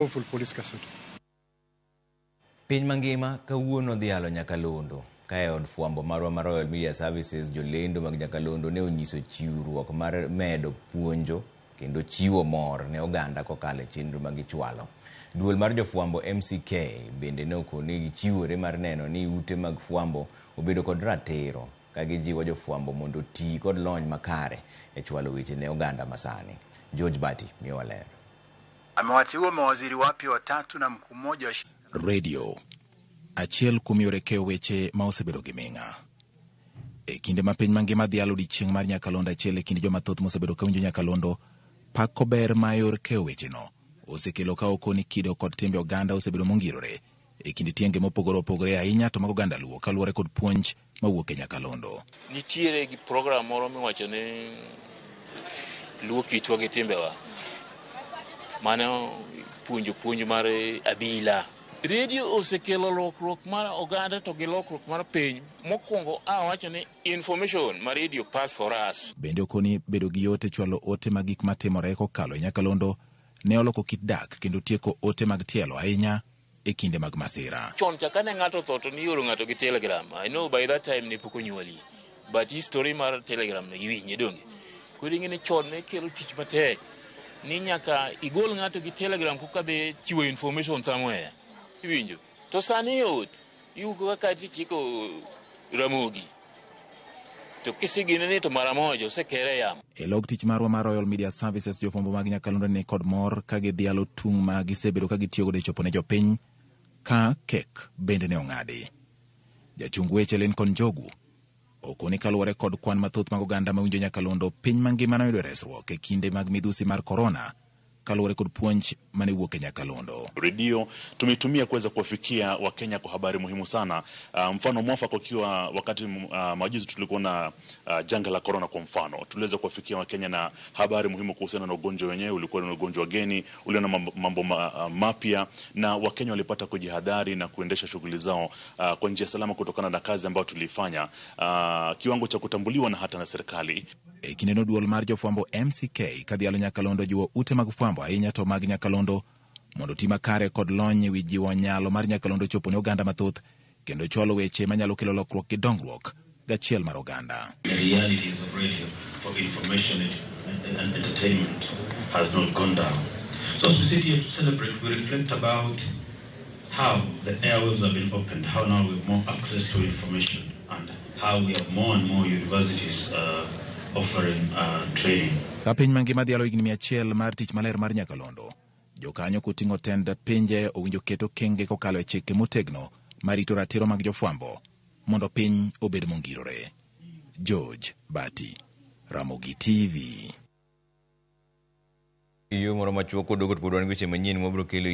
Lawful police custody. Piny mangima kawuono dhialo nyakalondo. Ka e od fwambo marwa mar Royal Media Services, jolendo mag nyakalondo ne onyiso chiwruok mar medo puonjo kendo chiwo mor ne oganda kokalo e chenro ma gichwalo. Duol mar jofwambo MCK bende ne okone gichiwore mar neno ni ute mag fwambo obedo kod ratiro ka gijiwo jofwambo mondo oti kod lony makare e chwalo weche ne oganda masani. George Bati miyowa ler. Amewateua mawaziri wapya watatu na mkuu mmoja wa Radio, achiel kuom yore keyo weche ma osebedo gi ming'a. E kinde ma piny mangima dhialo odiechieng' mar nyakalondo, achiel e kind joma thoth mosebedo kawinjo nyakalondo pako ber ma yor keyo wecheno osekelo ka okoni kido kod timbe oganda osebedo mongirore e kind tienge mopogore opogore, ahinya to mag oganda Luo, kaluwore kod puonj mawuok e nyakalondo. Nitiere gi program moro miwacho ni Luo kitwa gi timbewa. Mano puonjo puonj mar abila. Redio osekelo lokruok mar oganda to gi lokruok mar piny. Mokwongo awacho ni information ma radio pass for us. Bende okoni bedo gi yot e chwalo ote mag gik matimore kokalo e nyakalondo ne oloko kit dak kendo tieko ote mag tielo, ahinya e kinde mag masira. Chon cha kane ng'ato otho to nioro ng'ato gi telegram. I know by that time ne pok onyuoli. But history mar telegram no iwinje, donge? Koro ing'e ni chon ne kelo tich matek. Ni nyaka igol ng'ato gi telegram koka dhi chiwo information somewhere. Iwinjo? To sani yot. Iwuok kaka tichiko Ramogi. To kisigine ni to mara moja osekere yamo. E log tich marwa mar Royal Media Services, jofwambo mag nyakalondo ni kod mor ka gidhialo tung' ma gisebedo ka gitiyogodo e chopo ne jopiny ka kek bende ne ong'adi. Jachung weche Lincoln Njogu okoni kaluwore kod kwan mathoth mag oganda mawinjo nyakalondo, piny mangima noyudo resruok e kinde mag midhusi mar korona kaluwore kod puonj mane wuok e nyakalondo. Redio tumeitumia kuweza kuwafikia Wakenya kwa habari muhimu sana. Mfano mwafaka ukiwa wakati majuzi tulikuwa na janga la corona kwa mfano, tuliweza kuwafikia Wakenya na habari muhimu kuhusiana na ugonjwa wenyewe. Ulikuwa ni ugonjwa geni, ulio na mambo mapya, na Wakenya walipata kujihadhari na kuendesha shughuli zao kwa njia salama kutokana na kazi ambayo tulifanya, kiwango cha kutambuliwa na hata na serikali. E kindeno, duol mar jofwambo MCK kadhialo nyakalondo jiwo ute mag fwambo, ahinya to mag nyakalondo, mondo oti makare kod lony ewi jiwo nyalo mar nyakalondo chopo ne oganda mathoth kendo chwalo weche manyalo kelo lokruok gi dongruok gachiel mar oganda. The realities of radio for information and entertainment has not gone down. So as we sit here to celebrate, we reflect about how the airwaves have been opened, how now we have more access to information, and how we have more and more universities offering training. Ka piny mangima dhialo higni 100 mar tich maler mar nyakalondo, jokanyo koting'o tend pinje owinjo ket okenge kokalo e chike motegno marito ratiro mag jofwambo mondo piny obed mongirore. George Bati, Ramogi TV. Yo moro machuok koduogo to pod wan gi weche manyien mwabiro kelo.